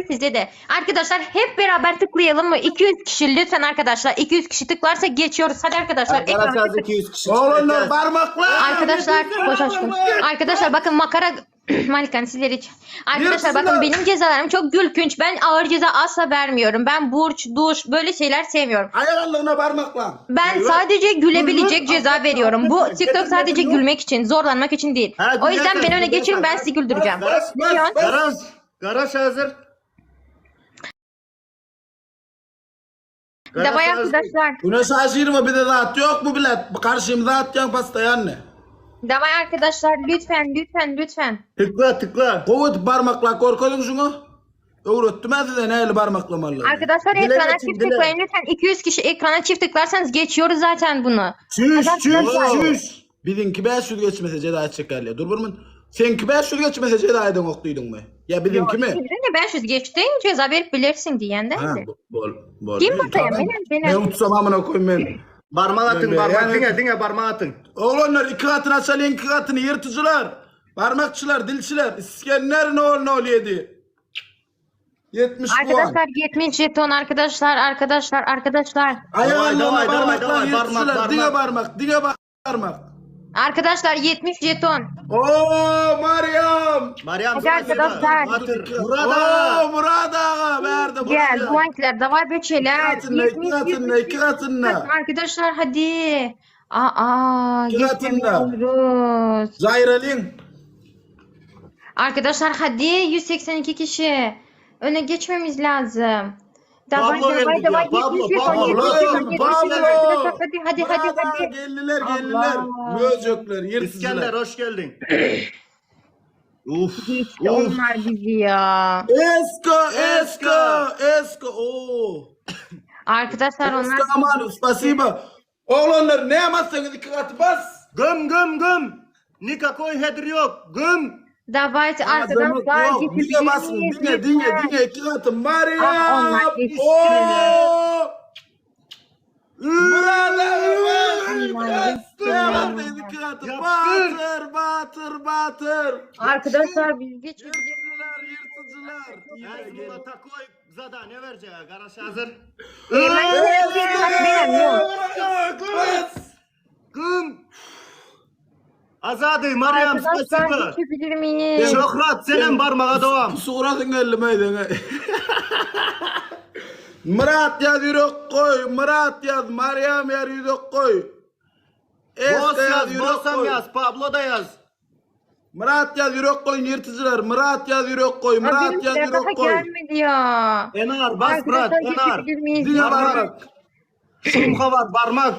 sizde de. Arkadaşlar hep beraber tıklayalım mı? 200 kişi lütfen arkadaşlar. 200 kişi tıklarsa geçiyoruz. Hadi arkadaşlar. ekrana Garaş az 200 kişi. Oglanlar barmaklar. Arkadaşlar boş aşkım. Arkadaşlar bakın makara Malikan sizler için. Arkadaşlar bakın Yırtsınlar. benim cezalarım çok gülkünç. Ben ağır ceza asla vermiyorum. Ben burç, duş böyle şeyler sevmiyorum. Ayaklarına barmakla. Ben sadece gülebilecek ceza veriyorum. Bu TikTok sadece gülmek için, zorlanmak için değil. Ha, O yüzden gülersen, beni öne geçirin ben gülersen. sizi güldüreceğim. Bas bas bas. Garaj. Garaj hazır. Garaj Davay hazır. arkadaşlar. Güneş aşırma bir de zat yok mu bilet? Karşımıza atyan pastayı anne. Davay arkadaşlar lütfen lütfen lütfen. Tıkla tıkla. Kuvvet barmakla korkodun şunu. Öğrettim ben size neyle barmaklamalı. Arkadaşlar Dile ekrana geçin, çift dile. tıklayın lütfen. 200 kişi ekrana çift tıklarsanız geçiyoruz zaten bunu. Çüş çüş çüş. Bizimki 500 geçmese ceza çekerler. Dur burmun. Seninki 500 geçmese ceza eden oktuydun mu? Ya bizimki mi? Bizde de 500 geçtin ceza verip bilirsin diyenden Ha, de. bol, bol. Kim bataya? Benim, benim. Ben utsam amına koyayım ben. Barmak atın Ben- barmak. yani- Dine dine barmak atın. Oğlanlar iki katını açalım iki katını yırtıcılar. Parmakçılar, dilçiler, İskender ne ol ne ol yedi. 70 puan. Arkadaşlar 70 jeton arkadaşlar arkadaşlar arkadaşlar. Ayağlarına Davay, davay, parmaklar davay, parmak, yırtıcılar. parmak. Dine parmak, dine parmak. Arkadaşlar 70 jeton. Oo Meryem. Meryem Hadi arkadaşlar. Batır. Murat ağa. Oo Murat ağa verdi. Gel guankiler davay beçeler. İki katına, iki katına, iki katına. Arkadaşlar hadi. Aa İki katına. geçemiyoruz. Zayralin. Arkadaşlar hadi 182 kişi. Öne geçmemiz lazım. Davay Pablo davay geldi davay ya, Pablo, 70 jeton Pablo, 70 jeton 70 Pablo. jeton arkadaşlar hadi hadi hadi Murat ağa, hadi. Geldiler geldiler. Allah. Möcökler, yırtıcılar. İskender hoş geldin. Uf. Geçti Uf. onlar bizi ya. Esko, esko, esko. Oo. Arkadaşlar onlar Esko aman, spasiba. Oğlanlar ne yapmazsanız iki katı bas. Güm güm güm. Nikakoy hedir yok. Güm. Davay arkadaşlar Yok, geçebilir Dine basın, miyiz dine, dine, lütfen? dine iki katı. Meryem. Ah, onlar geçti. Oo. Murat ağa, Onlar Ne yapmazsanız iki katı. Yapıştır. Batır, batır, batır. Arkadaşlar biz geçebilir Yırtıcılar, yırtıcılar. Yine gel. Ezmula takoy zada ne verecek? Garaj hazır. Benim yok. Bas. Güm. Azadi Meryem Arkadaşlar spasiba. geçebilir miyiz? Şöhret senin barmağa devam. Suratın geldi meydana. Murat yaz yürek koy. Murat yaz. Meryem yaz yürek koy. Bos Eska yaz, yürek Bosam koy. yaz, Pablo da yaz. Murat yaz yürek koy yırtıcılar. Murat yaz yürek koy. Murat Benim yaz daha yürek koy. gelmedi ya. Enar, bas Murat, Arkadaşlar Enar. geçebilir miyiz? Dine lütfen? parmak. Şumka var, barmak.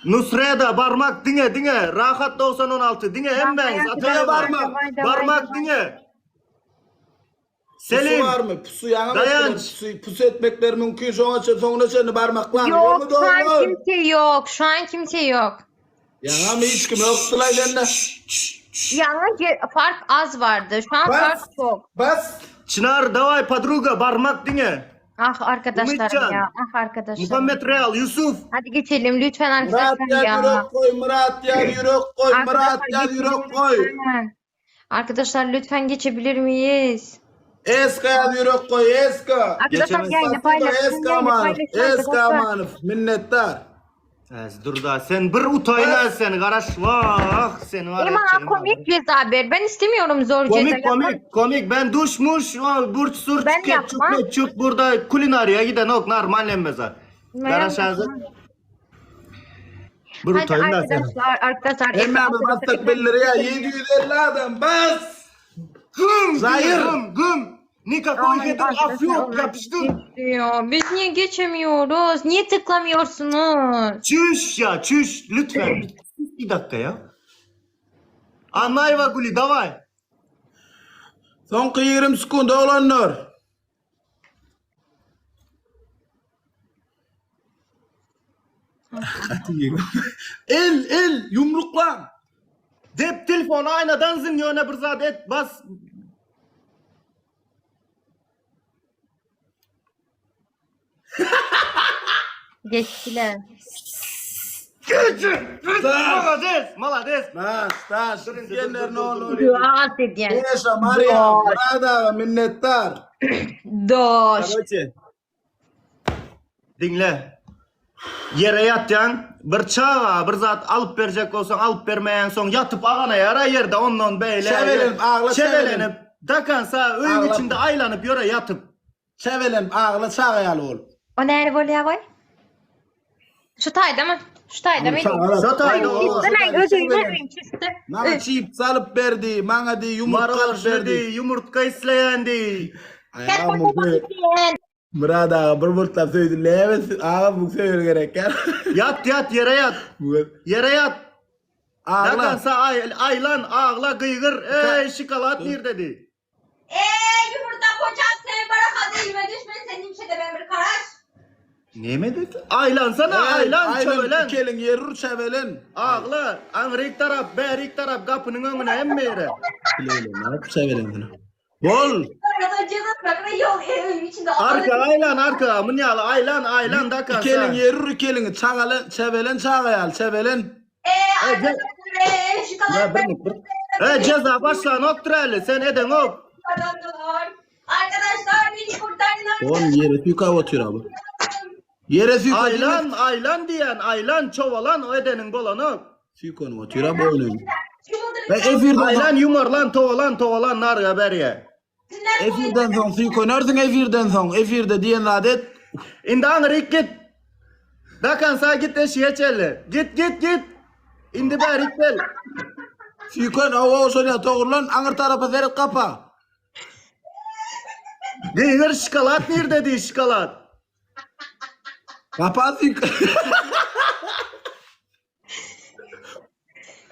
Nusreda, barmak dine dine. Rahat 9016 dine hemmeniz. Arkadaşlar, Ataya barmak. davay, davay, Barmak davay. dine. Pusu Selim. var mı? Pusu yana Dayanç. Pusu, pusu etmekleri mümkün. Sonra sonra sonra parmaklar. Yok şu an kimse yok. Şu an kimse yok. Yana mı hiç kim yoktu lan sende? Yalnız ye- fark az vardı. Şu an Bas. fark çok. Bas. Çınar, davay, podruga, barmak dine. Ah arkadaşlarım Ümitcan. ya. Ah arkadaşlarım. Muhammed Real, Yusuf. Hadi geçelim lütfen Murat arkadaşlar yaz ya. yürek koy. Murat yaz yürek koy. Murat Arkadaşlar yaz geçelim yürek koy. lütfen. Arkadaşlar lütfen geçebilir miyiz? Eska yaz yürek koy. Eska. Arkadaşlar Geçemez. yayını paylaşın. Eska Yayını amanov. paylaşın Eska arkadaşlar. amanov. Minnettar. Ez dur da sen bir utayla sen garaş vah sen var ya. Eman senin var. komik ceza ver. Ben istemiyorum zor ceza. Komik Yapmak- komik komik ben duşmuş o burç sur Ben ketçup yapmam. metçup burada kulinariye giden ok normal emmeza. Ben Garaş hazır. Bir Hadi utayla sen. arkadaşlar arkadaşlar. Hemmemiz bastık billiri ya. 750 adam bas. Güm Zahir. güm güm. Nika koy Ay, getir arkadaşlar, af yok onlar yapıştır. geçiyor. Biz niye geçemiyoruz? Niye tıklamıyorsunuz? Çüş ya çüş lütfen. Bir, bir dakika ya. Anayva guli davay. Soňky 20 sekund oglanlar. El el yumruklan. Dep telefonu aynadan zın yöne bir zat et bas. Geçtiler. Malades, malades. Daş, daş. İskender 007. Duat edýän. Yaşa Mariam, Murad aga minnetdar. Doş. Короче. Diňle. Ýere ýatýaň, bir çaga bir zat alyp berjek bolsaň, alyp bermeýäň, soň ýatyp agana ýara ýerde ondan beýle. Şebelenip agla, Şebelenip, dakansa öýüň Agla. içinde aýlanyp ýöre ýatyp. Çebelen agla çaga ýaly bol. O näre bolýar goý? Şu taýdamy? Şu taýdamy? Şu taýda o. Hemen ödüğüne öýün çyzdy. Maňa çips alyp berdi, maňa di ýumurtga alyp Maralşly berdi. di, ýumurtga isleýän di. Aýagym urdy. Murad aga bir burtlap söýdi. Näme aga bu söýer gerek ýa. Ýat ýat ýere ýat. Ýere ýat. Agla. Dakansa aý, aýlan, agla, gygyr. Eý, şokolad nirde di. Eee yumurta koçak sen bana elime düşme senin bir şey de ben bir karaş. Näme dedi? Aýlansana, aýlan, çöwelen. Kelin ýerur çebelen. Agla, aňryk tarap, bärik tarap, gapynyň öňüne hemme ýere. Bileyle, ne yap çebelen bunu? Bol. Arada cezat bırakma yol evin içinde. Arka aýlan, arka, mun ýaly aýlan, aýlan dakansa. Kelin ýerur kelin çagalan çebelen çaga ýaly çebelen. Eee arkadaşlar eee şu kadar Ya bir, bir. E ceza başlan oktur sen eden ok. Arkadaşlar beni kurtarın Oğlum yere tüyka otur abi. Yere tüyka Aylan, aylan diyen, aylan çovalan o edenin bolan ok. Tüykonun otur abi oyunu. Yumurta Ve efirden Aylan yumarlan, tovalan, tovalan narga berye. Efirden soň tüyko nersin efirden soň efirde diyen adet. Indi aňryk git. Dakansa git eşiğe çelle. Git git git. Indi bärik gel. Tüykon o o şonya toğurlan aňır tarapa seret kapa. Gygyr şokolad nirde di şokolad. Kapa tüyko.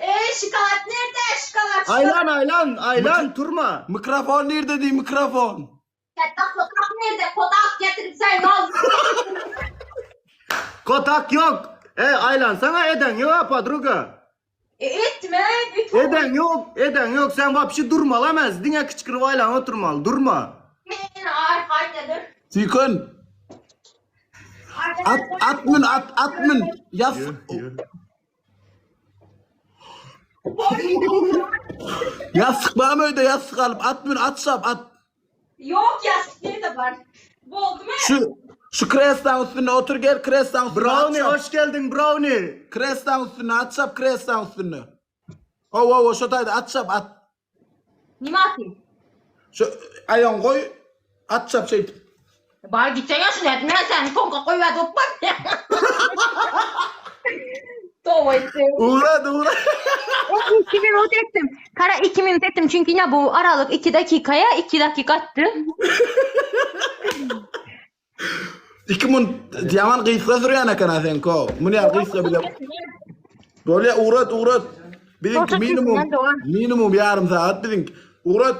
Eee şokolad nerede şokolad? Aylan aylan aylan turma. Mikrofon nerede di mikrofon. Hatta kotak nerede? Kotak getirip sen al. Kotak yok. E aylan sana eden yok ha podruga. E, etme. Bütün Eden yok, eden yok. Sen vapşi durmalamaz. Diňe kiçkirip aylan oturmaly, durma. Men arkaydadır. Tüykon at at mün at at mün yas. Yastık bana mı öyle yastık alıp at mün at şap at. Yok ya nerede var? Bu oldu mu? Şu şu krestan üstüne otur gel krestan üstüne Brownie at şap. hoş geldin Brownie. Krestan üstüne at şap krestan üstüne. O o o şu tayda at şap at. Nime atayım? Şu ayağını koy at şap şey. Bari gitsen ya şunu etme sen. Tonka koy ver topla. Doğru etti. Uğra uğra. 2 minut ettim. Kara 2 minut ettim çünkü yine bu aralık 2 dakikaya 2 dakika attı. İki mun yaman kıysa sürüyen ekana sen ko. Mun ya kıysa bile. Böyle uğrat uğrat. Bizimki Orta minimum kesimden doğan. minimum yarım saat bizimki. Uğrat.